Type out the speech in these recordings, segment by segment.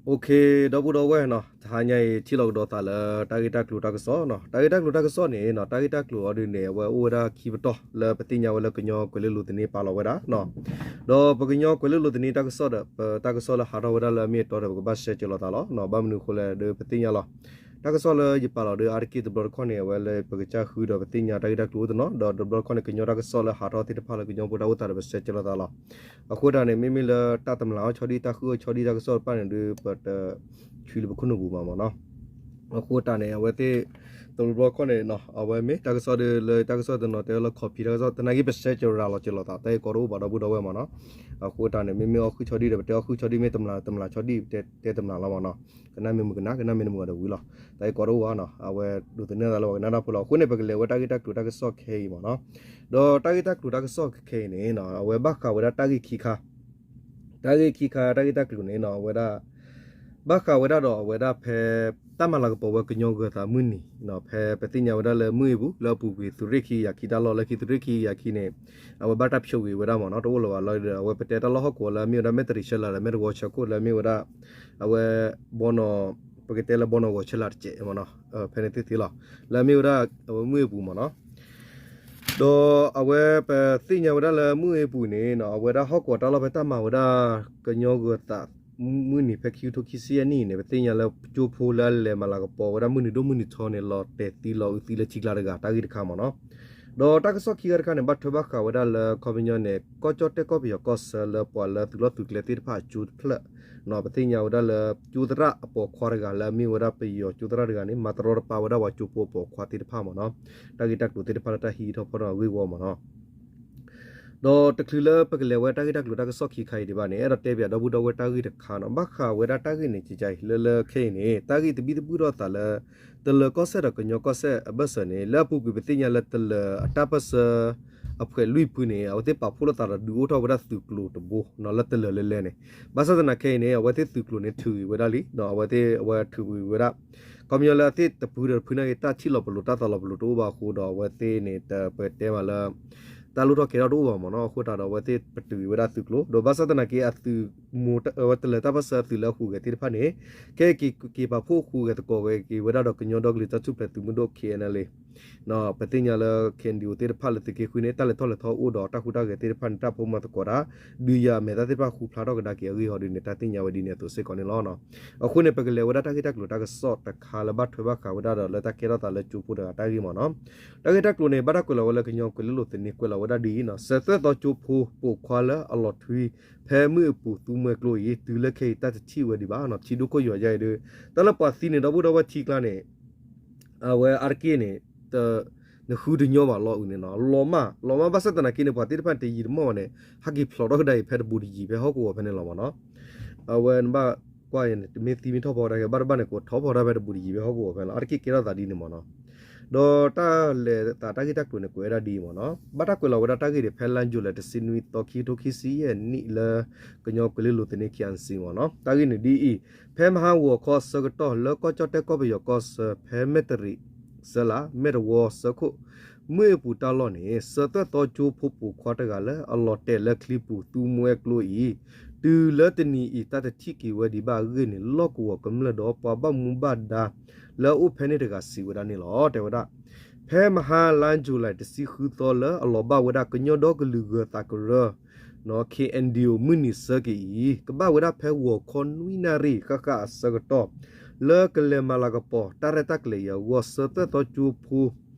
ဒီပုၢ်ဒီဝဲၢ်နီၤ, တဟါညါအံၤ ထံၣ်လိာ်ကဒီးသးလၢတၢ်ဂ့ၢ်တၢ်ကျိၤတၢ်ကစီၣ်နီၤ. တၢ်ဂ့ၢ်တၢ်ကျိၤတၢ်ကစီၣ်န့ၣ်နီၤ, တၢ်ဂ့ၢ်တၢ်ကျိၤအီၤဒုးန့ၣ် အဝဲအိၣ်ဝဲဒၣ်ခံပတီၢ်လၢပသ့ၣ်ညါဝဲလၢကညီကွဲၤလ့လိာ်သန့ပာ်လီၤဝဲဒၣ်နီၤ. ဒီးပကညီကွဲၤလ့လိာ်သန့တၢ်ကစီၣ်ဒီး ပတၢ်ကစီၣ်လၢဟးထီၣ်ဝဲဒၣ်လၢအမ့ၢ်အတီဒီး ပကဘၣ်ရှဲကၢၤလိာ်သးလီၤ. ဘၣ်မနုၤအဃိလဲၣ်ဒီး ပသ့ၣ်ညါလီၤ. တၢ်ကစီၣ်လၢယပာ်လီၤဒီးအါတက့ၢ်တဘျီတခီၣ်န့ၣ် အဝဲလၢပကစၢ်ဃုဒီးပသ့ၣ်ညါတၢ်ဂ့ၢ်တၢ်ကျိၤအိၣ်တနီၤ, ဒီးတဘျီတခီၣ်န့ၣ် ကညီတၢ်ကစီၣ်လၢဟးထီၣ်သ့ၣ်တဖၣ်လၢကညီဖိတၢ်အိၣ်သးဒီး ပရှဲကၢၤလိာ်သးလီၤ. အဃိတၢ်န့ၣ် မ့မ့ၢ်လၢတၢ်တမျၢ်အီၣ်ဆီဒံၣ် တၢ်ဃုအီၣ်ဆီဒံၣ်တၢ်ကစီၣ်တဖၣ်န့ၣ်ဒီး ပတဆှံလၢပခိၣ်နူာ်ပူၤမးမးနီၤ. အဃိတၢ်န့ၣ် အဝဲသ့ၣ် တဘျီတခီၣ်န့ၣ် အဝဲမ့ၢ်တၢ်ကစီၣ်ဒီးလၢတၢ်ကစီၣ်တနီၤတဲလၢ copy တၢ်ကစီၣ် သနာ်က့ ပရှဲကၢၤရၤလီၤကၢၤလိာ်သး တၢ်ဂ့ၢ်ကီတအိၣ်ဘၣ် ဒီပုၢ်ဒီဝဲၢ်မးနီၤ. အဃိတၢ်န့ၣ် မ့မ့ၢ်အီၣ်ဃုဆီဒံၣ်ဒီး ပတဲအီၣ်ဃုဆီဒံၣ် မ့ၢ်တမျၢ်တမျၢ်ဆီဒံၣ် ပတဲတမျၢ်လီၤမးနီၤ. ကနၣ်မ့ၢ်မုာ်ကနၣ် ကနၣ်မ့ၢ်တမုာ်ဒီးဝံၤလီၤ. တၢ်ဂ့ၢ်ကီတအိၣ်ဘၣ်နီၤ. အဝဲဒိးသန့ၤသးလၢပှၤကနၣ်တၢ်ဖိလီၤ. အဃိန့ၣ် ပကလဲၤဝဲတၢ်ဂ့ၢ်တၢ်ကျိၤတၢ်ကစီၣ်ခဲအံၤမးနီၤ. ဒီးတၢ်ဂ့ၢ်တၢ်ကျိၤတၢ်ကစီၣ်ခဲအံၤန့ၣ် အဝဲဘၣ်ဃးဝဲဒၣ်တၢ်ဂ့ၢ်ခံခါ တၢ်ဂ့ၢ်ခံခါတၢ်ဂ့ၢ်တၢ်ကျိၤန့ၣ်နီၤ အဝဲဒၣ် ဘၣ်ဃးဝဲဒၣ်ဒီးအဝဲဒၣ်ဖဲ တၢ်မၤလၤကပီၤဝဲကညီဂၢၤသးမုၢ်နံၤ ဖဲပသ့ၣ်ညါဝဲဒၣ်လၢမုၢ်အ့ပူၤ လၢအပူၤကွံာ်သုးရ့ၣ်ခံကယၤခံတၢ်လီၢ် လၢခံသုးရ့ၣ်ခံကယၤခံန့ၣ် အဝဲဘၣ်တၢ်ဖျိးကွံာ်ဝဲဒၣ်မးနီၤ တအိၣ်လၢၤဘၣ်လီၤဒီး အဝဲပတဲတၢ်လီၢ်ဟီၣ်ကဝီၤလၢအမ့ၢ်ဝဲဒၣ် မဲၣ်တရံးဆၢလာ်ဒီး မဲၣ်တဝီဆၢခိၣ်လၢအမ့ၢ်ဝဲဒၣ် အဝဲ ဘီနီၤ ပကတဲလၢဘီနီၤဂီၤဆၢလာ်တစဲးမးနီၤ ဖဲန့ၣ်သ့ၣ်သ့ၣ်လီၤ. လၢအမ့ၢ်ဝဲဒၣ် အဝဲမုၢ်အ့ပူၤမးနီၤ ဒီးအဝဲပသ့ၣ်ညါဝဲဒၣ်လၢမုၢ်အ့ပူၤန့ၣ်နီၤ အဝဲဒၣ်ဟီၣ်ကဝီၤတၢ်လီၢ်ဖဲတၢ်မၤဝဲဒၣ် ကညီဂၢၤသး မုၢ်နံၤဖဲခံကထိခံဆံယဲၢ်နံၣ်န့ၣ် ပသ့ၣ်ညါလၢကၠိဖိလၢအလဲၤမၤလၤကပီၤဝဲဒၣ်မုၢ်နံၤဒိၣ်မုၢ်နံၤထီန့ၣ် လီၤတဲာ်သံလီၤအုးသံလၢထံကျါတဂၤ တၢ်ဂ့ၢ်တခါမးနီၤ. ဒီးတၢ်ကစီၣ်ခံဂၤတခါန့ၣ် ဘၣ်ထွဲဘၣ်ဃးဝဲဒၣ်လၢခီပညီန့ၣ် ကီၢ်ကၠီၣ်တဲၣ်ကီၢ်ပယီၤကီၢ်ဆၢလၢပှၤလၢသုးလီၢ်သုးကျဲသ့ၣ်တဖၣ်အကၠိတဖျၢၣ် ပသ့ၣ်ညါဝဲဒၣ်လၢ ကၠိသရၣ်အပိာ်ခွါတဂၤလၢအမ့ၢ်ဝဲဒၣ်ပယီၤကၠိသရၣ်တဂၤန့ၣ် မၤတရီတပါဝဲဒၣ်ပှၤကၠိဖိအပိာ်ခွါသ့ၣ်တဖၣ်မးနီၤ. တၢ်ဂ့ၢ်တၢ်ကျိၤသ့ၣ်တဖၣ်လၢတၢ်ဟံးထီၣ်ဖီၣ်ထီၣ်အဂ့ၢ်ဝီမးနီၤ. ဒီးတချုးလၢပကလဲၤဝဲတၢ်ဂ့ၢ်တၢ်ကျိၤတၢ်ကစီၣ်ခံခါအံၤဒံးဘၣ်န့ၣ် အဲၣ်ဒိးတဲပၠးဒီပုၢ်ဒီဝဲၢ်တၢ်ဂ့ၢ်တခါနီၤ. ဘၣ်ဃးဝဲဒၣ်တၢ်ဂ့ၢ်န့ၣ် ကကါအံၤ လၢလၢခဲအံၤန့ၣ် တၢ်ဂ့ၢ်တဘံၣ်တဘုၣ်ထီၣ်သးလၢ တလၢၤကီၢ်စဲၣ်ဒီးကညီကီၢ်စဲၣ်အဘၢၣ်စၢၤန့ၣ် လၢအပူၤကွံာ်ပသ့ၣ်ညါလၢတလၢၤအတၢ်ပၢၢ်ဆၢ အဖှဲးလွံၢ်ဖုန့ၣ် အဝဲသ့ၣ်ပာ်ဖှိၣ်လိာ်သးဒီးဒုးအိၣ်ထီၣ်ဝဲဒၣ်သုးကျိၤတဘိနီၤ လၢတလၢၤလဲၤလဲၤန့ၣ်. ဘၣ်ဆၣ်သနာ်က့အံၤန့ၣ် အဝဲသ့ၣ်သုးကျိၤန့ၣ်ထုးက့ၤဝဲဒၣ်လံ အဝဲသ့ၣ်အဝဲထုးက့ၤဝဲဒၣ် ခီပညီလၢအသ့ၣ်တဖုဒီးတဖုန့ၣ်က့ၤ တၢ်ထံၣ်လီၤပလိာ်တၢ်သးလီၤပလိာ်တအိၣ်ဘၣ်အဃိဒီး အဝဲသ့ၣ်န့ၣ် တပတဲမးလၢ တၢ်လိၣ်ထီၣ်ကဲထီၣ်တအိၣ်ဘၣ်မးနီၤ. အဃိသတးဒီး အဝဲသ့ၣ်ပတုာ်က့ၤဝဲဒၣ်သုးကျိၤ ဒီးဘၣ်ဆၣ်သနာ်က့အသုး အဝဲတလၢၤတၢ်ပၢၢ်ဆၢအသုးလၢအဟူးဂဲၤသ့ၣ်တဖၣ်န့ၣ် ခဲအံၤက့ၤပာ်ဖှိၣ်ဟူးဂဲၤသကိးဝဲက့ၤဝဲဒၣ်ဒီးကညီဒီကလုာ်တၢ်ထူၣ်ဖျဲးသုးမုၢ်ဒိၣ် ခဲအံၤန့ၣ်လံ ပသ့ၣ်ညါလၢ ခဲအံၤဒံးအိၣ်သ့ၣ်တဖၣ်လၢသုးက့ဃုန့ၣ် တၢ်လဲၤထီၣ်လဲၤထီအိၣ်ဒီးတၢ်ဟူးတၢ်ဂဲၤသ့ၣ်တဖၣ်န့ၣ် တၢ်ဖိမၤသကိးတၢ် ဒုးယၤအမဲာ်သၣ်သ့ၣ်တဖၣ်ဃူဖျါထီၣ်ကဒါက့ၤအဂ့ၢ်ဟီဒ်န့ၣ် တၢ်သ့ၣ်ညါဝဲဒ်န့ၣ်အသိးစ့ၢ်ကီးန့ၣ်လီၤ. အဃိန့ၣ် ပကလဲၤဝဲဒၣ်တၢ်ဂ့ၢ်တၢ်ကျိၤတၢ်ကစီၣ်တခါလၢဘၣ်ထွဲဘၣ်ဃးဝဲဒၣ်ဒီးလၢတၢ်ကဲထီၣ်သးလၢကၠိဖိတဂၤတၢ်ဂ့ၢ်မးနီၤ. တၢ်ဂ့ၢ်တၢ်ကျိၤန့ၣ် ဘၣ်တၢ်ကွဲးလီၤဝဲလၢကညီကွဲၤလ့လိာ်သန့ကွဲးလီၤဝဲဒၣ်ဒ်အံၤနီၤ စၢၤသွဲၣ်သီကၠိဖိပိာ်ခွါလၢအလီၤထွံ ဖဲမုၢ်အပူၤသူမှဲကျိအံၤ တုၤလၢခဲအံၤတၢ်တထံၣ်ဝဲဒံးဘၣ်နီၤ. ထံဒိၣ်ခိၣ်ယီၤယါအံၤဒီး တၢ်လၢပှၤသံန့ၣ် ဒီပုၢ်ဒီဝဲၢ်ထံကျါန့ၣ် အဝဲအါတက့ၢ်န့ၣ် နဃုတညီဘၣ်လီၤအုးန့ၣ်နီၤ လီၤမၢ် လီၤမၢ်ဘၣ်ဆၣ်သနာ်က့န့ၣ် ပှၤသ့ၣ်တဖၣ်န့ၣ်တယံာ်တမီၢ်ဘၣ်န့ၣ် ဟဲက့ၤဖျိးထီၣ်ကဒါအံၤဖဲတဘူးတယံာ်ဖဲဟီၣ်ကဝီၤဖဲန့ၣ်လီၤမးနီၤ. အဝဲနဘၣ်ကွၢ်အံၤန့ၣ် တမ့ၢ်သံမ့ၢ်ထီၣ်ဖီတၢ်က့ၤ ဘၣ်တဘၣ်န့ၣ် ကအိးထီၣ်ဖီတၢ်ဖဲတဘူးတယံာ်ဖဲဟီၣ်ကဝီၤဖဲလီၤ အါတက့ၢ်ကဲထီၣ်သးဒ်န့ၣ်မးနီၤ. ဒီးတၢ်လဲၤသးတၢ်ဂ့ၢ်တၢ်ကျိၤန့ၣ် ကွဲးဝဲဒၣ်ဒ်အံၤမးနီၤ ဘၣ်တၢ်ကွဲးလီၤဝဲဒၣ်တၢ်ဂ့ၢ်န့ၣ် ဖဲလါယူၤလံတဆံနွံသီ ခံကထိခံဆံယဲၢ်နံၣ်လၢ ကညီကွဲၤလ့လိာ်သန့ ခံအစံမးနီၤ တၢ်ဂ့ၢ်န့ၣ်ဒ်အံၤ ဖဲမဟါဂီၤခီအဆၢကတီၢ် လၢကီၢ်ကၠီၣ်တဲၣ်ကီၢ်ပယီၤကီၢ်ဆၢ ဖဲမဲၣ်တရံးစၢလး မဲၣ်တဝီဆၢခိၣ် မုၢ်အပူၤတၢ်လီၢ်န့ၣ် စၢၤသွဲၣ်သီကၠိဖိပိာ်ခွါတဂၤလၢအလီၤတဲာ်လၢချံပူၤသူမှဲကျိအံၤ တုၤလၢတနံၤအံၤတၢ်တထံၣ်က့ၤဝဲဒံးဘၣ်အဂ့ၢ်န့ၣ် လီၢ်ကဝီၤကမျၢၢ်ဒီးပှၤဘၣ်မူဘၣ်ဒါလၢအအိၣ်ဖဲန့ၣ်တဂၤစံးဝဲဒၣ်န့ၣ်လီၤ. တဲဝဲဒၣ် ဖဲမဟါလါယူၤလံတဆံဃုသီလၢအလီၤဘၣ်ဝဲဒၣ်ကညီဒီကလုာ်ဂၢၤသးကရၢ KNDO မုၢ်နံၤဆၢက့ၤအံၤ ကဘၣ်ဝဲဒၣ်ဖဲဂီၤခီနွံနၣ်ရံၣ်ဃၣ်ဃၣ်အဆၢကတီၢ် လၢကလဲၤမၤလၤကပီၤတၢ်ရဲၣ်တၢ်ကျဲၤအံၤအဂီၢ် စၢၤသွဲၣ်သီကၠိဖိ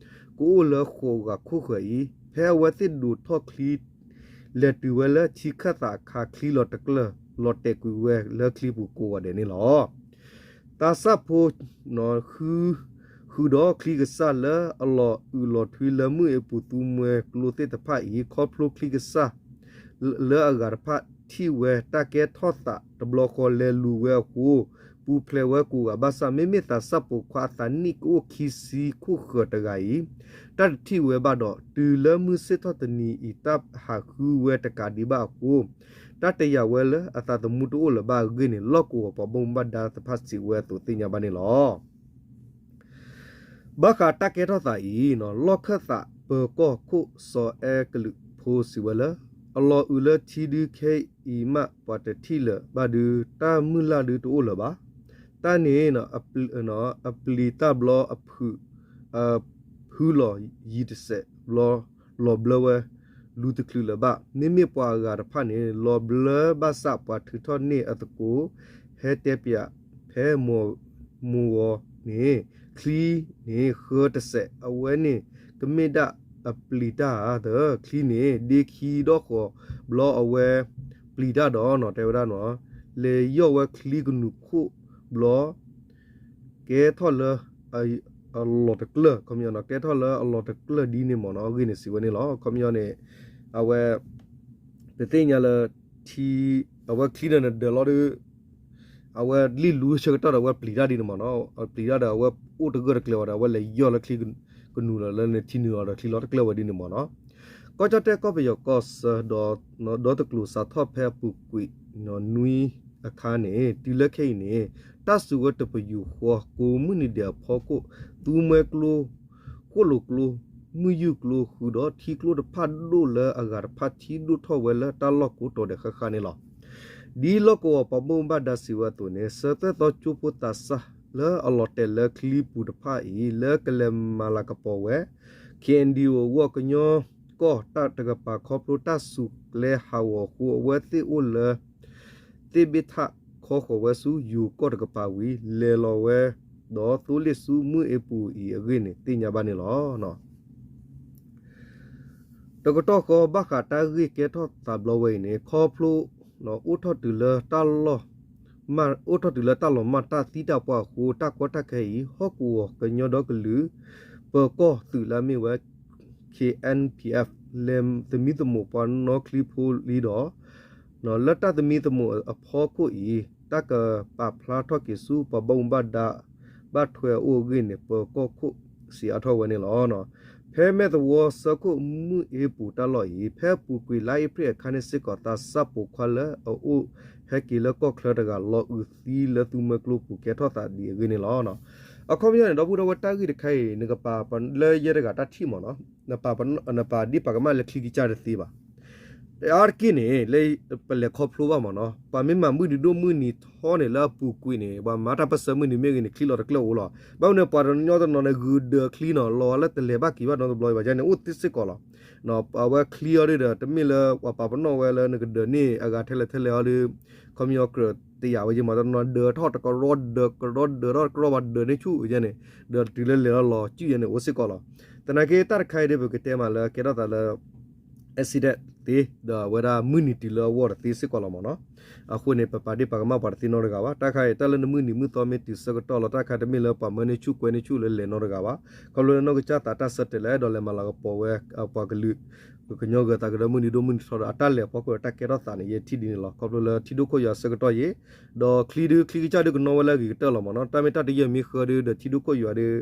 ကအိၣ်လၢဃိးဂၤခိၣ်ဃၢၤအံၤ ဖဲအဝဲသ့ၣ်ဒိးထီၣ်ချံ လဲၤတုၤဝဲလၢထံခၣ်သးအခါ ချံလီၤတကျၢၢ် လီၤတဲာ်ကွံာ်ဝဲလၢချံပူၤကိးဂၤဒဲးန့ၣ်လီၤ. သးစၢ်ဖိ ဃု ဃုာ်ဒီးချံကစၢ်လၢအလီၤအုးလီၤထွံလၢမုၢ်အပူၤသူမှဲကျိသ့ၣ်တဖၣ်အံၤ ခီဖျိချံကစၢ် လၢအဂၤတဖၣ်ထံၣ်ဝဲတၢ်ကဲထီၣ်သးတဘျီဃီ လဲၤလူၤဝဲအဃိ ပူၤဖျဲးဝဲကိးဂၤဘၣ်ဆၣ် မ့မ့ၢ်သးစၢ်ပိာ်ခွါအသးနံၣ်ကအိၣ်ခံဆံခိၣ်ဃၢၤတဂၤအံၤ တၢ်တထံၣ်ဝဲဘၣ်ဒီး တုၤလၢမုၢ်ဆ့ၣ်ထီၣ်တနံၤအံၤ တၢ်ဟးဃုဝဲတကးဒံးဘၣ်အဃိ တၢ်တယာ်ဝဲလၢအသးသမူတအိၣ်လၢၤဘၣ်အဂ့ၢ်န့ၣ် လီၢ်ကဝီၤပှၤဘၣ်မူဘၣ်ဒါတဖၣ်စံးဝဲအသိးသ့ၣ်ညါဘၣ်န့ၣ်လီၤ. ဘၣ်ဃးတၢ်ကဲထီၣ်သးအံၤ လီၢ်ခၢၣ်သးပၢၤကီၢ်ခိၣ်စီၤအဲကလုးဖိစံးဝဲလၢ အလီၤအုးလၢထံဒုးခဲအံၤမး ပှၤတထံၣ်လၢၤဘၣ်ဒုး တၢ်မုၢ်လၢ်ဒုးတအိၣ်လၢၤဘၣ်. တၢ်န့ၣ် အပျံၤတၢ်ဘျီအဖုး ဖုလီၤယံၤတစဲးဘျီ လီၤဘျၢဝဲ လူၤတချုးလၢၤဘၣ်. မ့မ့ၢ်ပှၤအဂၤတဖၣ်န့ၣ် လီၤဘျၢဘၣ်ဆၣ် ပှၤထုးထီၣ်န့ၢ်အသကိး ဟဲတဲပၠးဖဲ မိၢ်ဂီၤန့ၣ် ချံန့ၣ်ဃၢတစဲး အဝဲန့ၣ် ကမ့ၢ်ဒၣ်အပျံၤတၢ်ဧါ. သၢ, ချံန့ၣ် ဒ့ခံဒီၣ်ဃီၤဘျီအဝဲပျံၤတၢ်ဒီး တဲဝဲဒၣ်နီၤ လဲၤယီၢ်ဝဲချံကနူၤခိၣ်ဘျီ ကဲထီၣ်လၢအလီၢ်တကျၢၢ် ခီပညီနီၤ ကဲထီၣ်လၢအလီၢ်တကျၢၢ်ဒ်န့ၣ်မ့ၢ်နီၤ အဂ့ၢ်န့ၣ်စံးဝဲန့ၣ်လီၤ. ခီပညီန့ၣ် အဝဲ ပသ့ၣ်ညါလၢ ထံ အဝဲချံဒီးနဒၢးလီၤဒီး အဝဲလံၣ်လူဆၢကတီၢ်ဒီး အဝဲပျံၤတၢ်ဒ်န့ၣ်မ့ၢ်နီၤ ပျံၤတၢ်ဒီး အဝဲအိၣ်တဂၢၢ်တကျၢၤဝဲဒီး အဝဲလဲၤယီၢ်လၢချံကနူၤလီၤဒီး ချံလီၤတကျၢၢ်ဝဲဒ်န့ၣ်မ့ၢ်နီၤ. ကီၢ်ကၠီၣ်တဲၣ်ကီၢ်ပယီၤကီၢ်ဆၢ ဒီတကျိၤစးထီၣ်ဖဲအပူၤကွံာ် နွံအခါန့ၣ် တုၤလၢခဲအံၤန့ၣ် တၢ်စုဝဲတပယူာ်ဃီ ကိးမုၢ်နံၤဒဲးအဖီခိၣ် သူမှဲကျိ ဃိၣ်လိာ်ကျိ မုၢ်ယုၢ်ကျိ ဃုာ်ဒီးထံကျိတဖၣ်ဒိၣ်လၢအဂၤတဖၣ်ထံဒိၣ်ထီၣ်ဝဲလၢတၢ်လီၢ်ကိးတီၤဒဲးဃၣ်ဃၣ်န့ၣ်လီၤ. ဒ်လီၢ်ကဝီၤပှၤဘၣ်မူဘၣ်ဒါစံးဝဲအသိးန့ၣ် ဆၢသၢသီကၠိဖိသးစၢ်လၢအလီၤတဲာ်လၢချံပူၤတဖၣ်အံၤ လၢကလဲၤမၤလၤကပီၤဝဲ ခ့ၣ်အဲၣ်ယူၣ်အဂီၢ် ကညီကီၢ်တကပၤခီဖျိတၢ်စူၤကျဲဟးဂီၤအဃိ အဝဲသ့ၣ်အိၣ်လၢ သ့ၣ်ဘ့ၣ်ထၣ်ခီဃီၤဝဲဆူယိၤကီၢ်တကပၤဝံၤ လဲၤလီၤဝဲဒီးသိလ့ၣ်ဆူမုၢ်အ့ပူၤအံၤအဂ့ၢ်န့ၣ် သ့ၣ်ညါဘၣ်န့ၣ်လီၤ. တကတီၢ်ဃီဘၣ်ဃးတၢ်ဂ့ၢ်ကဲထီၣ်သးဘျီဝဲအံၤန့ၣ် ခီဖျိ အိၣ်ထီၣ်တုၤလၢတၢ်လီၢ်မၢ် အိၣ်ထီၣ်တုၤလၢတၢ်လီၤမၢ်တၢ်သံတၢ်ပှၢ်အဃိ တၢ်ကီတၢ်ခဲအံၤ ဟီၣ်ကဝီၤကညီဒီကလုာ် ပၢၤကီၢ်သုးလၢအမ့ၢ်ဝဲ ခ့ၣ်အဲၣ်ပီၣ်အဲၣ် လဲၤသမံသမိးပှၤနီၣ်ချံဖိလံဒီး လၢတၢ်သမံသမိးအဖီခိၣ်အံၤ တၢ်ကပာ်ဖျါထီၣ်က့ၤဆူပှၤဘၣ်မူဘၣ်ဒါ ဘၣ်ထွဲအအိၣ်အဂ့ၢ်န့ၣ် ပၢၤကီၢ်ခိၣ်စံးအါထီၣ်ဝဲန့ၣ်လီၤ. ဖဲမဲၢ်သဝီဆၢခိၣ်မုၢ်အ့ပူၤတၢ်လီၢ်အံၤ ဖဲအပူၤကွံာ်လါအ့ဖြ့ၣ်အခါန့ၣ်စ့ၢ်ကီး သးစၢ်ပိာ်ခွါလၢအအိၣ်ဟဲက့ၤလၢကီၢ်ချၢတဂၤ လီၤအုးသံလၢသူမှဲကျိပူၤကဲထီၣ်သးဒ်အဂ့ၢ်န့ၣ်လီၤ. အခီပညီန့ၣ် ဒီပုၢ်ဒီဝဲၢ်တၢ်ဂ့ၢ်တခါအံၤ နကပာ်လၢယဲတဂၤတၢ်ထံၣ်မ့ၢ်နီၤ နပာ်ဒ့ၣ်ပာ်ကမၣ်လၢချံကစၢ်တသ့ဘၣ်. အါတက့ၢ်န့ၣ် လၢပလဲၤခီဖျိဘၣ်မ့ၢ်နီၤ ပှၤမ့ၢ်မၤမုၢ်နံၤဒိၣ်မုၢ်နံၤထီန့ၣ် လၢအပူၤကွံာ်န့ၣ် ပှၤမၤတၢ်ပၢၢ်ဆၢမုၢ်နံၤမ့ၢ်ဂ့ၤန့ၣ် ချံလီၤတကျၢၢ်အိၣ်လီၤ. ဘၣ်မနုၤပှၤတနီၤတနီၤန့ၣ် ဂုာ်ဒၢးချံနီၤ လီၤလၢတလဲၤဘၣ်က့ၤဘၣ်နီတဘျီဘၣ်န့ၣ် အိၣ်သ့စ့ၢ်ကီးလီၤ. အဝဲချံအီၤဒ်ဒီး တမ့ၢ်လၢပှၤပာ်ပနီၣ်ဝဲလၢနကဒၢးန့ၣ် အဂၤထဲလဲၣ်ထဲလဲၣ်အီၤဒီး ခီပညီကြၢးတယာ်ဝဲယံၤမး တနီၤဒၢးထီၣ်တကရီဒၢးကရီဒၢးထီၣ်တကရီဘၣ်ဒၢးန့ၢ်ဆူၣ်ယဲန့ၣ် ဒီးတုၤလၢလဲၤလီၤလီၤစုၣ်ယဲန့ၣ် အိၣ်စ့ၢ်ကီးလီၤ. သနာ်က့တၢ်တခါအံၤဒီး ပကတဲမးလၢကဲထီၣ်သးလၢ accident သ့ ဒီးအဝဲဒၣ်မုၢ်နံၤတုၤလၢအဂီၢ်တသ့စ့ၢ်ကီးလီၤမ့ၢ်နီၤ. အဃိန့ၣ် ပပာ်ဒ့ၣ်ပာ်ကမၣ်ပှၤတသ့နီတဂၤဘၣ်. တၢ်ခါအံၤ တၢ်လၢနမုၢ်နံၤမုၢ်သီမ့ၢ်တုၤဆၢကတီၢ်လီၤ တၢ်ခါတမ့ၢ်လၢပှၤမၢန့ၢ်ဆူၣ်ကွဲန့ၢ်ဆူၣ်လၢလဲၤနီတဂၤဘၣ်. ခီဖျိလၢနီၢ်ကစၢ်သးတၢ်ဆၢတဲာ်လၢအဲၣ်ဒိးလဲၤမၤလၤကပီၤဝဲ ပှၤကလုာ် ကညီဂၢၤသးကရၢမုၢ်နံၤဒိၣ်မုၢ်နံၤထီဒီးအတၢ်လဲၤအဖီခိၣ်ဒီးတၢ်ကဲထီၣ်သးန့ၣ် ယထံၣ်ဒ်န့ၣ်လီၤ. ခီဖျိလၢထံဒိၣ်ခိၣ်ယွၤအဆၢကတီၢ်ယံၤ ဒီးချံဒုးချံကစၢ်ဒုးကနီၣ်ဝဲလၢအဂ့ၤကတၢၢ်လီၤမ့ၢ်နီၤ. တၢ်မ့ၢ်တၢ်တယၢၢ်မ့ၢ်ဃၢဒုးဒီးထံဒိၣ်ခိၣ်ယွၤဒုး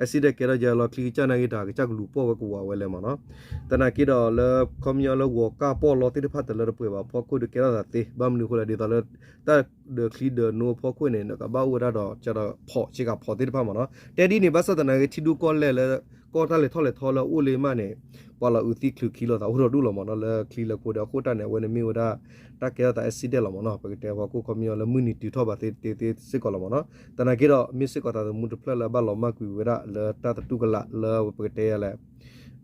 accident ကဲထီၣ်ယဲလီၤ ချံကစၢ်နာ်က့တၢ်ကစၢ်ကလူၤပိာ်ဝဲကဝီၤဝဲလဲၣ်မ့ၢ်နီၤ. သနာ်က့ဒီးလၢခီပညီလၢဂီၤကၢ်ပီၣ်လီသ့ၣ်တဖၣ်တလၢတပှဲၤဘၣ်အဖီခိၣ်ဒုးကဲထီၣ်သးသ့ ဘၣ်မနုၤအဃိလဲၣ်ဒ်သိးလၢ တၢ်ဒၢးချံဒၢးနိအဖီခိၣ်န့ၣ် နကဘၣ်အိၣ်ဝဲဒၣ်ဒီး ကဒီးဖီၣ်ဆ့ကၤဖီၣ်သ့ၣ်တဖၣ်မ့ၢ်နီၤ. တဲဒ်န့ၣ် ဘၣ်ဆၣ်သနာ်က့ထံဒိၣ်ကီၢ်လဲၢ်လၢ ကီၢ်တၢ်လဲၤထီၣ်လဲၤထီလၢအအိၣ်လၢမးန့ၣ် ပှၤလီၤအုးသံချုးခံလိာ်သးအိၣ်ဒီးဒူၣ်လီၤမ့ၢ်နီၤ. လၢချံလၢခိဒီးအဃိတၢ်န့ၣ် အဝဲန့ၣ်မ့ၢ်ဝဲဒၣ် တၢ်ကဲထီၣ်သး accident လီၤမ့ၢ်နီၤ. ပကတဲဖီခိၣ်ခီပညီလၢမုၢ်နံၤတုၤထီၣ်ဘၣ်သ့သ့စ့ၢ်ကီးလီၤမ့ၢ်နီၤ. သနာ်က့ဒီး မ့ၢ်စ့ၢ်ကီးသးသမူတဖျၢၣ်လၢအဘၣ်လီၤမၢ်ကွံာ်ဝဲဒၣ်လၢတၢ်သတူၢ်ကလာ်လၢပကတဲယဲလဲၣ်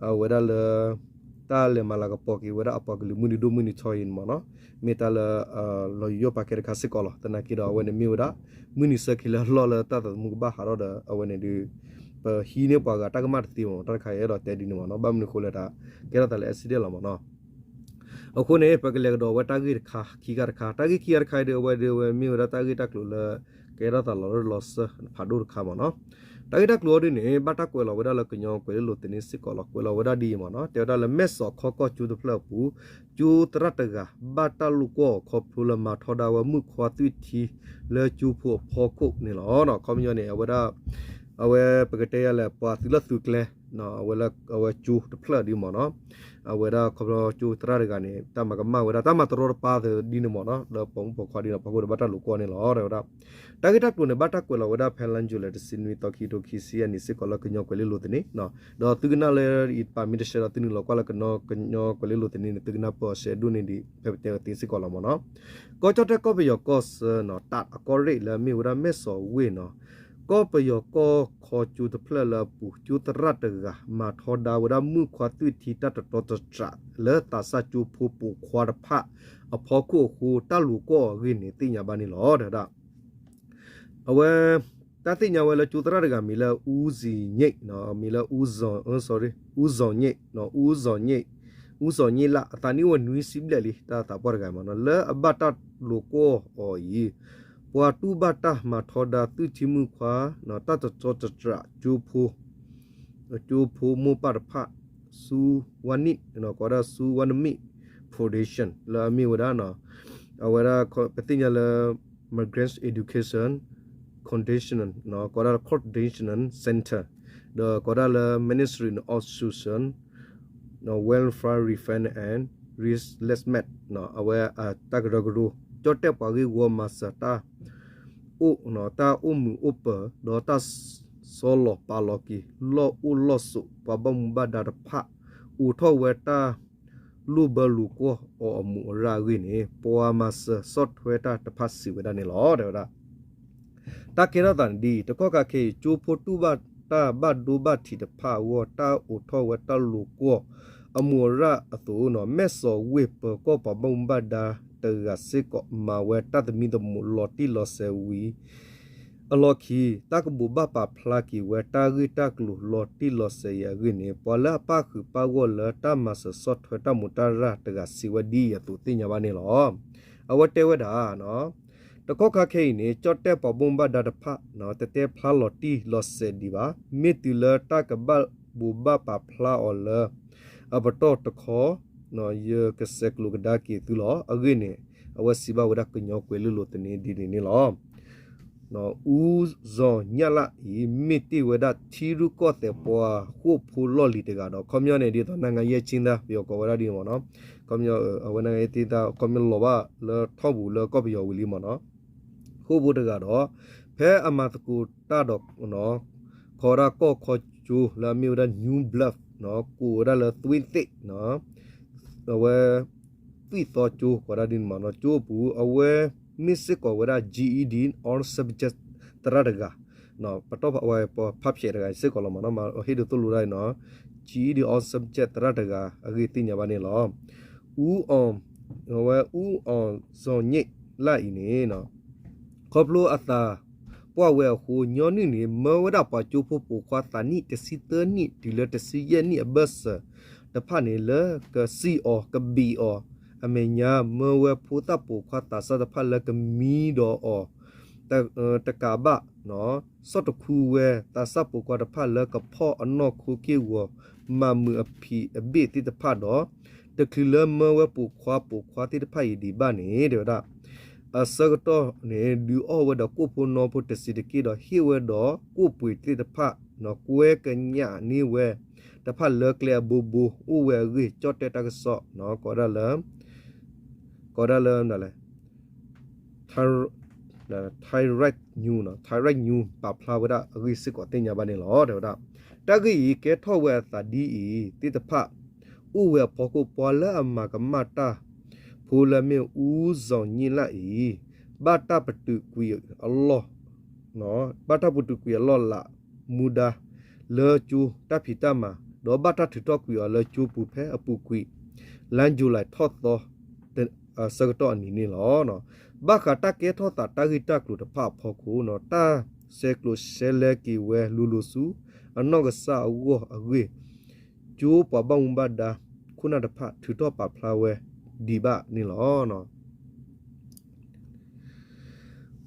အဝဲဒၣ်လၢ တၢ်လဲၤမၤလၤကပီၤက့ၤဝဲဒၣ်အပှၤကလုာ်မုၢ်နံၤဒိၣ်မုၢ်နံၤထီအံၤန့ၣ်မ့ၢ်နီၤ. မ့ၢ်တၢ်လၢ လီၤယိာ်ပာ်ကဲတခါစ့ၢ်ကီးလီၤ. သနာ်က့ဒီးအဝဲန့ၣ်မ့ၢ်ဝဲဒၣ် မုၢ်နံၤဆၢခံလၢအလီၢ်လၢတၢ်သးသမူကဘၣ်ဟးထီၣ်ဒီး အဝဲန့ၣ်ဒုး ပဟံးန့ၢ်ပှၤဂၤတၢ်ကမၣ်တသ့မ့ၢ် တၢ်တခါအံၤအဲၣ်ဒိးတဲဒ်န့ၣ်မ့ၢ်နီၤ. ဘၣ်မနုၤအဃိလဲၣ်တၢ် ကဲထီၣ်သးလၢ accident လီၤမ့ၢ်နီၤ. အဃိန့ၣ် ပကလဲၤကဒီးဝဲတၢ်ဂ့ၢ်တခါ ခံခါတခါ တၢ်ဂ့ၢ်ခံခါတခါအံၤဒုး အဝဲဒုးအဝဲမ့ၢ်ဝဲဒၣ်တၢ်ဂ့ၢ်တၢ်ကျိၤလၢ ကဲထီၣ်သးလီၤလၢလီၤစၢၤဖးဒိၣ်တခါမ့ၢ်နီၤ. တၢ်ဂ့ၢ်တၢ်ကျိၤအီၤဒုးန့ၣ် ဘၣ်တၢ်ကွဲးလီၤဝဲဒၣ်လၢကညီကွဲၤလ့လိာ်သန့စ့ၢ်ကီးလီၤ. ကွဲးလီၤဝဲဒၣ်ဒ်အံၤမ့ၢ်နီၤ. တဲဝဲဒၣ်လၢမဲၢ်စီၤခီကီၢ်ကၠိတဖျၢၣ်အပူၤ ကၠိသရၣ်တဂၤ ဘၣ်တၢ်လိာ်ကွီၢ်အီၤခီဖျိလၢမၤထီဒါဝဲမုၣ်ခွါသွံၣ်ထံလၢကၠိဖိအဖီခိၣ်န့ၣ်လီၤ. ခီပညီန့ၣ် အဝဲဒၣ် အဝဲပကတဲယၤလဲၣ် ပှၤသုးလၢသုးကျဲ အဝဲလၢအဝဲကၠိတဖျၢၣ်ဒ်မ့ၢ်နီၤ, အဝဲဒၣ်ခီဖျိကၠိသရၣ်တဂၤန့ၣ် တၢ်မၤကမၣ်ဝဲဒၣ် တၢ်မၤတရီတပါသဒ်န့ၣ်မ့ၢ်နီၤ လၢပိာ်မုၣ်ပိာ်ခွါဒ်န့ၣ် ဖီခိၣ်ဒီးဘၣ်တၢ်လိာ်ကွီၢ်န့ၣ်လီၤ တဲဝဲဒၣ်. တၢ်ဂ့ၢ်တၢ်ကျိၤန့ၣ် ဘၣ်တၢ်ကွဲးလီၤဝဲဒၣ်ဖဲလါယူၤလံ တဆံနွံသီ ခံကထိခံဆံယဲၢ်နံၣ်စ့ၢ်ကီးလၢကညီကွဲၤလ့လိၤသန့ ဒီးသုကနၣ်လၢယပာ်မ့ၢ်တဆှဲဒီး သုနုာ်လီၤကွၢ်လၢကညီ ကညီကွဲၤလ့လိၤသန့န့ၣ် သုကနၢ်ပၢၢ်အီၤရှဲဒိၣ်န့ၢ်ဒံး ဖဲပတဲဝဲသ့စ့ၢ်ကီးလီၤမ့ၢ်နီၤ. ကီၢ်ကၠီၣ်တဲၣ်ကီၢ်ပယီၤကီၢ်ဆၢနီၤ တးအကီၢ်ရ့ၣ်လၢအမ့ၢ်ဝဲဒၣ်မဲၢ်စီၤဝ့ၢ်နီၤ, ကီၢ်ပယီၤကီၢ်ခီကၠိတဖျၢၣ်လၢအပူၤ ကၠိသရၣ်တဂၤ မၤထီဒါဝဲဒၣ်မုၣ်ခွါသွံၣ်ထံတၢ်တတြီတတြး လၢသးစၢ်ကၠိဖိပိာ်ခွါတဖၣ်အဖီခိၣ်အဃိ တၢ်လိာ်ကွီၢ်အဂ့ၢ်န့ၣ် သ့ၣ်ညါဘၣ်န့ၣ်လီၤ တဲဝဲဒၣ်. အဝဲ တၢ်သ့ၣ်ညါဝဲလၢကၠိသရၣ်တဂၤမံၤလၢ အူစံၤည့ၣ်, မံၤလၢ အူစံၤည့ၣ်, အူစံၤည့ၣ်လၢ် အသးနံၣ်အိၣ်ဝဲနွံဆံဘျဲၣ်လံ တၢ်သးပှၢ်တဂၤမ့ၢ်နီၤ လၢအဘၣ်တၢ်လိာ်ကွီၢ်အီၤအံၤ, ပှၤတူၢ်ဘၣ်တၢ်မၤထီဒါသွံၣ်ထံမုၣ်ခွါ တၢ်တတြီတတြးကၠိဖိ ကၠိဖိမိၢ်ပၢ်တဖၣ် ဆူဝါနံၣ် ကိးဝဲဒၣ်ဆူဝါနမံၣ် Foundation လၢအမ့ၢ်ဝဲဒၣ် အဝဲဒၣ် ပသ့ၣ်ညါလၢ Migrant Education Coordination ကိးဝဲဒၣ် Coordination Center ဒီးကိးဝဲဒၣ်လၢ Ministry of Social Welfare Reform and Resettlement အဝဲအတၢ်ကရၢကရိ ကၠီၣ်တဲၣ်ပှၤဂ့ၢ်ဝီမၤစၢၤတၢ် အိၣ် တၢ်အိၣ်မုာ်အိၣ်ပၢၤ ဒီးတၢ်ဆီလီၤပာ်လီၤက့ၤ လီၢ်အိၣ်လီၢ်ဆိး ပှၤဘၣ်မူဘၣ်ဒါတဖၣ် အိးထီၣ်ဝဲတၢ်လိၣ်ဘၢလိာ်ကွီၢ်အီၤအမူးအရၣ်အဂ့ၢ်န့ၣ် ပှၤမၤစၢၤဆီၣ်ထွဲတၢ်တဖၣ်စံးဝဲဒၣ်န့ၣ်လီၤ တဲဝဲဒၣ်. တၢ်ကဲထီၣ်သးန့ၣ်ဒ်အံၤ, တကီၢ်ခါခဲအံၤ ကၠိဖိတူၢ်ဘၣ်တၢ်ဘၣ်ဒိဘၣ်ထံးတဖၣ်အဂီၢ် တၢ်အိးထီၣ်ဝဲတၢ်လိာ်ကွီၢ်အမူးအရၣ်အသိးနီၤ မဲၢ်စီၤဝ့ၢ်ပၢၤကီၢ်ပှၤဘၣ်မူဘၣ်ဒါတဂၤစ့ၢ်ကီး မၤဝဲတၢ်သမံသမိးလီၤတံၢ်လီၤဆဲးဝံၤ အလီၢ်ခံ တၢ်ကဘိးဘၣ်ပာ်ဖျါက့ၤဝဲတၢ်ဂ့ၢ်တၢ်ကျိၤလီၤတံၢ်လီၤဆဲးအံၤအဂ့ၢ်န့ၣ် ပှၤလၢအပၣ်ဃုာ်ပၣ်ဂီၢ်လၢတၢ်မၤစၢၤဆီၣ်ထွဲတၢ်မူးတၢ်ရၢ်တဂၤစံးဝဲဒ်အံၤအသိးသ့ၣ်ညါဘၣ်န့ၣ်လီၤ. အဝဲတဲဝဲဒၣ် တကီၢ်ခါခဲအံၤန့ၣ် ကၠီၣ်တဲၣ်ပှၤဘၣ်မူဘၣ်ဒါတဖၣ် တတဲဖျါလီၤတံၢ်လီၤဆဲးဒံးဘၣ်. မ့ၢ်တုၤလၢတၢ်ကဘၣ်ဘိးဘၣ်ပာ်ဖျါအီၤလၢ အပတီၢ်တခီ ယကဆဲးကျိးကဒါက့ၤသုလီၤ. အဂ့ၢ်န့ၣ် အဝဲစံးဘၣ်ဝဲဒၣ်ကညီကွဲၤလ့လိၤသန့ဒ်န့ၣ်န့ၣ်လီၤ. အူစီၤညၣ်လၣ်အံၤ မ့ၢ်တ့ၢ်ဝဲဒၣ်ထံရူၢ်ကီၢ်သဲးပှၤဃိာ်ဖိလီၢ်လံၤတဂၤဒီး ခီပညီန့ၣ် ဒ်သိး နိုင်ငံရေးအကျဉ်းသား ပယီၤကိးဝဲဒၣ်ဒ်န့ၣ်မ့ၢ်နီၤ, ခီပညီ အဝဲ နိုင်ငံရေးအကျဉ်းသား ခီပညီလီၤဘၣ်လၢထီၣ်ပူၤလၢကီၢ်ပယီၤဝံၤလံမ့ၢ်နီၤ, ဃိာ်ဖိတဂၤဒီး ဖဲအမၤသကိးတၢ်ဒီး ခီဝဲဒၣ်ကီၢ်ခီကၠိလၢအမ့ၢ်ဝဲဒၣ် New Bluff ကိးဝဲဒၣ်လၢသွံၣ်သ့ၣ် အဝဲ သွံၣ်သီကၠိ ကိးဒၣ်ဒ်န့ၣ်မ့ၢ်နီၤ, ကၠိအပူၤ အဝဲမ့ၢ်စ့ၢ်ကီးဝဲဒၣ် GED all subject သရၣ်တဂၤ, ပတီၢ်ဖးဝဲပဖးဖျဲးတဂၤစ့ၢ်ကီးလီၤမ့ၢ်နီၤ, မ့ၢ်ဟ့ၣ်ဒိးသိၣ်လိဒၣ်အံၤနီၤ, GED all subject သရၣ်တဂၤအဂ့ၢ်သ့ၣ်ညါဘၣ်န့ၣ်လီၤ. အူအီၤ အဝဲအူအီၤစီၤည့ၣ်လၢ်အံၤန့ၣ် ခီဖျိအသးပှၢ်ဝဲအဃိ ညီနုၢ်န့ၣ် မၢဝဲဒၣ်ပှၤကၠိဖိပိာ်ခွါသးနံၣ်တဆံသၢနံၣ် တုၤလၢတဆံယဲၢ်နံၣ်အဘၢၣ်စၢၤတဖၣ်န့ၣ် လၢကစံၣ်အီၤကဘံးအီၤ, အမဲာ်ညါမၢဝဲဖိသၣ်ပိာ်ခွါသးစၢ်တဖၣ်လၢကမံဒီးအီၤ တကးဘၣ် ဆီၣ်တခူဝဲသးစၢ်ပိာ်ခွါတဖၣ်လၢကဖီၣ်အနီၢ်ခိက့ၢ်ဂီၤ မၤမုာ်အဖံးအဘ့ၣ်သ့ၣ်တဖၣ်ဒီး တချုးလၢမၢဝဲပိာ်ခွါပိာ်ခွါသ့ၣ်တဖၣ်အံၤဒံးဘၣ်န့ၣ် တဲဝဲဒၣ် အဆၢကတီၢ်န့ၣ် ဒုးအီၣ်ဝဲဒီးကိၣ်ဖိနီဖိတစံးတက့ၢ်ဒီး ဟ့ၣ်ဝဲဒီးကိၣ်ပှ့ၤသ့ၣ်တဖၣ် ကွဲကညးန့ၢ်ဝဲတဖၣ်လၢကျဲအဘိဘိ အိၣ်ဝဲအဂ့ၢ် ကၠီၣ်တဲၣ်တၢ်ကစီၣ် ကိးဒၣ်လၢ ကိးဒၣ်လၢ Thairath News, Thairath News ပာ်ဖျါဝဲဒၣ်အဂ့ၢ်စ့ၢ်ကီးသ့ၣ်ညါဘၣ်န့ၣ်လီၤ တဲဝဲဒၣ်. တၢ်ဂ့ၢ်အံၤကဲထီၣ်ဝဲအသးဒ်အံၤသ့ၣ်တဖၣ် အိၣ်ဝဲအဖီခိၣ် ပှၤလၢအမၤကမၣ်တၢ်ဖိလၢအမ့ၢ်အူစီၤည့ၣ်လၢ်အံၤ ဘၣ်တၢ်ပတုာ်ကွံာ်အလီၢ် ဘၣ်တၢ်ပတုာ်ကွံာ်အလီၢ်လၢမူဒါ လၢကၠိတၢ်ဖံးတၢ်မၤ ဒီးဘၣ်တၢ်ထုးထီၣ်ကွံာ်အီၤလၢကၠိပူၤဖဲအပူၤကွံာ် လါယူၤလံထီၣ်သီ အဆၢကတီၢ်အနံၤန့ၣ်လီၤ. ဘၣ်ဃးတၢ်ကဲထီၣ်သးတၢ်ဂ့ၢ်တၢ်ကျိၤတဖၣ်အဖီခိၣ် တၢ်ဆဲးကျိးဆဲးလဲက့ၤဝဲလိၤလိၤဆူ အနီၢ်ကစၢ်အဂီၢ်အဂ့ၢ် ကၠိပှၤဘၣ်မူဘၣ်ဒါ ခိၣ်နၢ်တဖၣ်ထုးထီၣ်ပာ်ဖျါဝဲဒံးဘၣ်န့ၣ်လီၤ.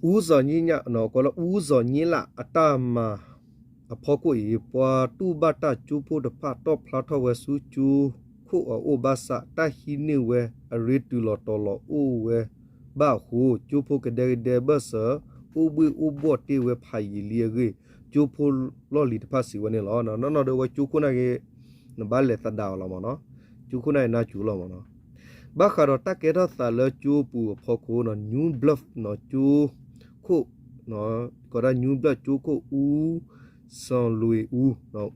အူစီၤည့ၣ်ညၣ် ကိးလၢအူစီၤည့ၣ်လၢ်အတၢ်မၤအဖီခိၣ်အံၤ ပှၤတူၢ်ဘၣ်တၢ်ကၠိဖိတဖၣ် တီၣ်ဖျါထီၣ်ဝဲဆူကၠိခိၣ်အအိၣ်ဘၣ်ဆၣ် တၢ်ဟံးန့ၢ်ဝဲအရ့တုၤလီၤတီၤလီၤအိၣ်ဝဲဘၣ်အဃိ ကၠိဖိကဒဲကဒဲဘၢၣ်စၢၤ အိၣ်ဘှ့ၣ်အိၣ်ဘှီၣ်တ့ၢ်ဝဲဖးယံာ်လံအဂ့ၢ် ကၠိဖိလီၢ်လံၤတဖၣ်စံးဝဲန့ၣ်လီၤ. နီၢ်နီၢ်ဒီးအဝဲကၠိခိၣ်န့ၣ်ဂ့ၤ နဘၣ်လဲၤသဒၣ်အီၤလီၤမ့ၢ်နီၤ. ကၠိခိၣ်န့ၣ်ဂ့ၤနါစူၤလီၤမ့ၢ်နီၤ. ဘၣ်ဃးဒီးတၢ်ကဲထီၣ်သးလၢကၠိပူၤအဖီခိၣ်နီၤ New Blood နီၤ ကၠိခိၣ် ကိးဒၣ် New Blood ကၠိခိၣ် အူစီၤလွံၢ်အူ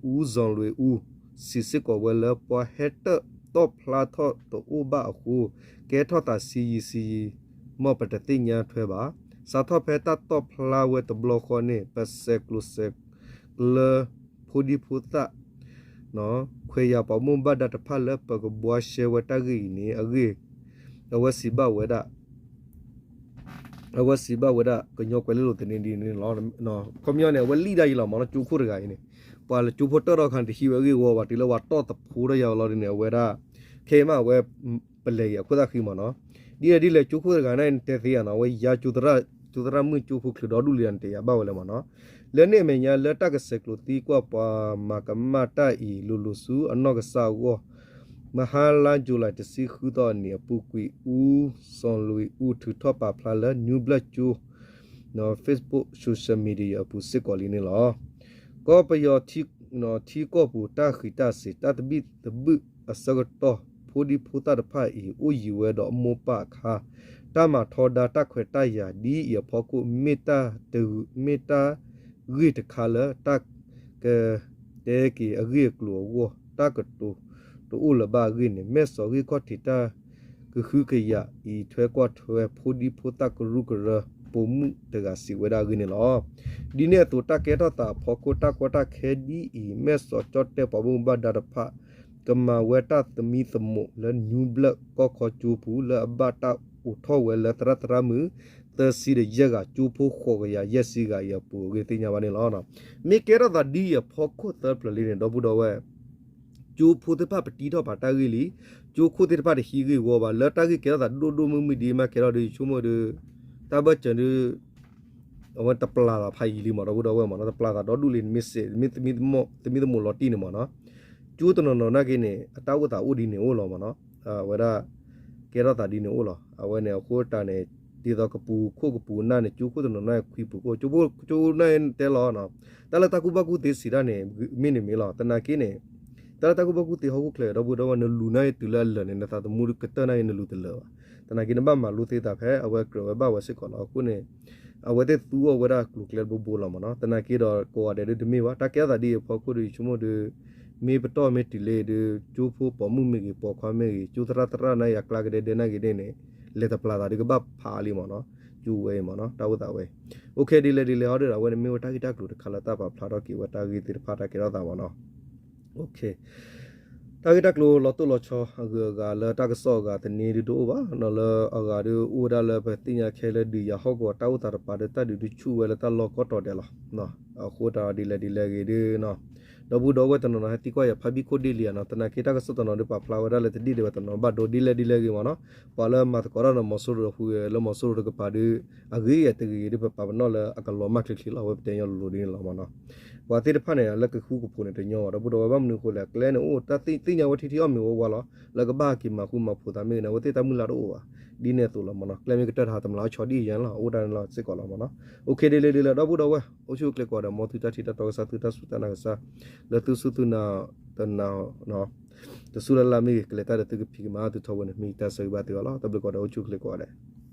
အူစီၤလွံၢ်အူ စံးစ့ၢ်ကီးဝဲလၢ ပှၤဟဲတၢၣ်တီၣ်ဖျါထီၣ်တအိၣ်ဘၣ်အဃိ ကဲထီၣ်သးဆံးယံာ်ဆံးယံာ် မ်ပတသ့ၣ်ညါထွဲဘၣ်. စးထီၣ်ဖဲတၢ်တီၣ်ဖျါဝဲတဘျီဃီန့ၣ် ပဆဲးကျိးဆဲးကျၢ ဖိဒံဖိသၣ် ခွဲးယာ်ပှၤဘၣ်မူဘၣ်ဒါတဖၣ်လၢပကဘှါရှဲဝဲတၢ်ဂ့ၢ်အံၤန့ၣ် အဂ့ၢ် အဝဲစံးဘၣ်ဝဲဒၣ် အဝဲစံးဘၣ်ဝဲဒၣ် ကညီကွဲၤလ့လိၤသန့ဒ်န့ၣ်လီၤ. ခီပညီန့ၣ် အဝဲလံၣ်ဒၣ်ယံလီၤမ့ၢ်နီၤ ကၠိခိၣ်တဂၤအံၤန့ၣ် ပှၤလၢကၠိဖိတၢၣ်ထီၣ်အခါန့ၣ် တဟံးဝဲအဂ့ၢ်အဝီဘၣ် တုၤလၢပှၤတီၣ်သဖှိထီၣ်ယၤလီၤဒ်န့ၣ် အဝဲဒၣ် ခဲအံၤမး အဝဲ ပလဲၤက့ၤအခိၣ်သၣ်ဃံမ့ၢ်နီၤ. ဒ်လဲၣ်ဒ်လဲၣ် ကၠိခိၣ်တဂၤန့ၣ် နတဲသ့ဧါနီၤ အဝဲယါကၠိသရၣ် ကၠိသရၣ်မုၣ်ကၠိဖိချုးဒီဒူၣ်လံဒီး နတဲယၤဘၣ်ဝဲလၢမ့ၢ်နီၤ လၢန့ၣ်အမဲာ်ညါ လၢတၢ်ကဆဲးကျိးသံကွၢ်ပှၤမၤကမၣ်တၢ်အံၤ လိၤလိၤဆူအနီၢ်ကစၢ်အဂီၢ် မဟါလါ July တဆံဃုသီအနံၤအပူၤကွံာ် အူစီၤလွံၢ်အူ ထုးထီၣ်ပာ်ဖျါလၢ New Blood ကၠိ Facebook social media အပူၤစ့ၢ်ကီးလံန့ၣ်လီၤ. ကီၢ်ပယီၤထံကီၢ်ပူၤ တၢ်ဃံးတၢ်စ့ၤ တၢ်သဘံၣ်သဘုၣ်အဆၢကတီၢ် ဖိဒံဖိသၣ်တဖၣ်အံၤ အိၣ်ယံၤဝဲဒီးအမိၢ်ပၢ်အခါ တၢ်မၤထီဒါတၢ်ခွဲးတၢ်ယာ်ဒ်အံၤအဖီခိၣ် မ့ၢ်တၢ် မ့ၢ်တၢ်ဂ့ၢ်တခါလၢ တၢ်ကတဲက့ၤအဂ့ၢ်အကျိၤအဂီၢ် တၢ်ကတိၤတအိၣ်လၢၤဘၣ်အဂ့ၢ်န့ၣ် မဲၢ်စီၤဂ့ၢ်ခီၣ်ထံးတၢ်ကဟုကယာ်အံၤ ထွဲကွၢ်ထွဲဖိဒံဖိသၣ်ကရူၢ်ကရၢ ပိာ်မုၣ်တဂၤစံးဝဲဒၣ်အဂ့ၢ်န့ၣ်လီၤ. ဒ်န့ၣ်အသိး တၢ်ကဲထီၣ်သးအဖီခိၣ် တၢ်ကီတၢ်ခဲဒ်အံၤ မဲၢ်စီၤကၠီၣ်တဲၣ်ပှၤဘၣ်မူဘၣ်ဒါတဖၣ် ကမၤဝဲတၢ်သမံသမိးလၢ New Blood ကီၢ်ခီကၠိပူၤ လၢအဘၣ်တၢ်အိးထီၣ်ဝဲလၢသရၣ်သရၣ်မုၣ် သၢဆံဒီးယဲၢ်ဂၤ ကၠိဖိဃိးကယၤယဲၢ်ဆံဂၤအံၤအပူၤ အဂ့ၢ်သ့ၣ်ညါဘၣ်န့ၣ်လီၤ. မ့ၢ်ကဲထီၣ်သးဒ်အံၤအဖီခိၣ်သၢဖျၢၣ်လံန့ၣ် ဒီပုၢ်ဒီဝဲၢ် ကၠိဖိသ့ၣ်တဖၣ်ပတံထီၣ်ပာ်တၢ်ဂ့ၢ်လံ, ကၠိခိၣ်သ့ၣ်တဖၣ်တဟံးဂ့ၢ်ဝီဘၣ်, လၢတၢ်ဂ့ၢ်ကဲထီၣ်သးဒိၣ်ဒိၣ်မုၢ်မုၢ်ဒ်မးကဲထီၣ်ဒီး ယဆိကမိၣ်ဒီး တၢ်ဘၢၣ်စၢၤဒီး အဝဲတပျၢ်သးဖးယံာ်လံမး ဒီပုၢ်ဒီဝဲၢ်မးနီၤ, တပျၢ်သးဒီဒူၣ်လံ မ့ၢ်စ့ၢ် သမံသမိးလီၤတံၢ်န့ၣ်မးနီၤ, ကၠိတနီၤနီၤနာ်က့န့ၣ် အတၢ်အိၣ်သးအိၣ်ဒ်န့ၣ်အိၣ်လီၤမးနီၤ, အဝဲဒၣ် ကဲထီၣ်သးဒ်န့ၣ်အိၣ်လီၤ. အဝဲန့ၣ်အဃိတၢ်န့ၣ် ဒ်သိးကပူၤခိၣ်ကပူၤနၢ်န့ၣ် ကၠိခိၣ်တနီၤနီၤခွံပူၤခိၣ် ကၠိဖိကၠိနၢ်တဲလီၤ တၢ်လၢတၢ်ကူၣ်ဘၣ်ကူၣ်သ့စံးတၢ်န့ၣ် မ့ၢ်န့ၣ်မ့ၢ်လီၤ. သနာ်က့န့ၣ် တၢ်လၢတၢ်ကူၣ်ဘၣ်ကူၣ်သ့ဟီၣ်ခိၣ်ချၢ ဒီပုၢ်ဒီဝဲၢ် နလူၤနာ်က့တုၤလၢအလၢာ်န့ၣ် နသးသမူကတၢၢ်နာ်က့နလူၤတလၢာ်ဘၣ်. သနာ်က့နဘၣ်မၤလိသ့သးဖဲအဝဲကြၢးဝဲဘၣ်ဝဲစ့ၢ်ကီးလီၤ. အဃိန့ၣ် အဝဲသ့ၣ်သူအီၤဝဲဒၣ်ကျိၤကျဲတဘိဘိလီၤမးနီၤ. သနာ်က့ဒီးကိးဂၤဒဲးဒုးတမ့ၢ်ဘၣ် တၢ်ကဲထီၣ်သးဒ်အံၤအဖီခိၣ်ဒီး ယဆိကမိၣ်ဒီး မ့ၢ်ပတီၢ်မ့ၢ်တုၤလံဒီး ကၠိဖိပိာ်မုၣ်မ့ၢ်ဂ့ၤ ပိာ်ခွါမ့ၢ်ဂ့ၤ ကၠိသရၣ်သရၣ်နာ်က့အကျါကဒဲဒဲနာ်က့ဒ်န့ၣ် လဲၤတပျၢ်သးဒုးကဘၣ်ဖးလံမးနီၤ. ကၠိဝဲအံၤမးနီၤ တၢ်အိၣ်သးဝဲ အိၣ်ခ့ဒ်လဲၣ်ဒ်လဲၣ်ဟီဒီး အဝဲန့ၣ်မ့ၢ်ဝဲတၢ်ဂ့ၢ်တၢ်ကျိၤတခါလၢတၢ်ပာ်ဖျါထီၣ်က့ၤဝဲတၢ်ဂ့ၢ်သ့ၣ်တဖၣ်တၢ်ကဲထီၣ်သးမးနီၤ. တၢ်ဂ့ၢ်တၢ်ကျိၤလီၤတိၢ်လီၤဆီ အဂုၤအဂၤလၢတၢ်ကစီၣ်အဂၤသန့ဒုးတအိၣ်ဘၣ်နီၤ, လၢအဂၤဒုးအိၣ်ဝဲဒၣ်လၢပသ့ၣ်ညါခဲလၢဒုးယၤဟီၣ်ကဝီၤတၢ်အိၣ်သးတပၤဒီး တၢ်ဒုးဒုးဆူၣ်ဝဲလၢတၢ်လီၢ်ကီၢ်တီၤဒဲးလီၤ. အဃိတၢ်ဒ်လဲၣ်ဒ်လဲၣ်ဂ့ၤဒုး ဒီပုၢ်ဒီဝဲၢ်တနီၤနီၤ ဟဲသံကွၢ်ယၤဖးဘံၣ်ခိၣ်ဒ့လံဧါနီၤ, သနာ်က့တၢ်ကစီၣ်တနီၤဒုးပာ်ဖျါဝဲဒၣ်လၢတဒ့ၣ်ဒဲးဝဲတနီၤဘၣ်ဒိဒ်လဲၣ်ဒ်လဲၣ်ဂ့ၤမးနီၤ, ပှၤလၢမၤသကိးတၢ်ဒီးမီၤစိရိၤဒီး ဟူးဂဲၤလၢမီၤစိရိၤတကပၤဒုး အဂ့ၤဂ့ၤတဂ့ၤဂ့ၤဒုး ပပာ်ပနီၣ်လၢအကလီၤမၢ်ချ့ချ့လီၤ. အဝဲပတဲညီလိၤလိၤဒ်န့ၣ်လီၤမးနီၤ. ပှၤသ့ၣ်တဖၣ်န့ၣ် လၢကဃူကဖိးန့ၣ်တညီဘၣ် ဒီပုၢ်ဒီဝဲၢ် ဘၣ်မနုၤအဃိလဲၣ် အကျဲန့ၣ်အိၣ် တၢ်သ့ၣ်ညါဝဲထံထံအီၣ်မ့ၤဝဲဝါလီၤ, လၢကဘၣ်က့ၤမၤဃူမၤဖိးသးမ့ၢ်ဂ့ၤန့ၣ် အဝဲသ့ၣ်တၢ်မုၢ်လၢ်တအိၣ်ဘၣ်. ဒ်န့ၣ်အသိးလီၤမးနီၤ, ကျဲမ့ၢ်ကတၢၢ်တဟါ တမျးအီၣ်ဆီဒ်အံၤယါန့ၣ်လီၤ, အိၣ်ဒၣ်န့ၣ်လီၤစ့ၢ်ကီးလီၤမးနီၤ. အိၣ်ခ့ဒ်လဲၣ်ဒ်လဲၣ် ဒီပုၢ်ဒီဝဲၢ် အိၣ်ဆူၣ်အိၣ်ချ့ကိးဂၤဒဲး မ်သုတၢ်ထံၣ်တၢ်တီကစၢ် သုတၢ်စူၢ်တၢ်နာ်ကစၢ် လၢသုစူၢ်သုနာ်တနာ် တစူၢ်လၢ်လၢ်မ့ၢ်ဂ့ၤ ကလဲၤတၢ်ဒီးသုကဖံးကမၤသုထီဘိန့ၣ် မ့ၢ်ယတၢ်ဆၢဂ့ၤဘၣ်သုအီၤလီၤ. တၢ်ဘျုးကိးဂၤဒဲး အိၣ်ဆူၣ်အိၣ်ချ့ကိးဂၤဒဲး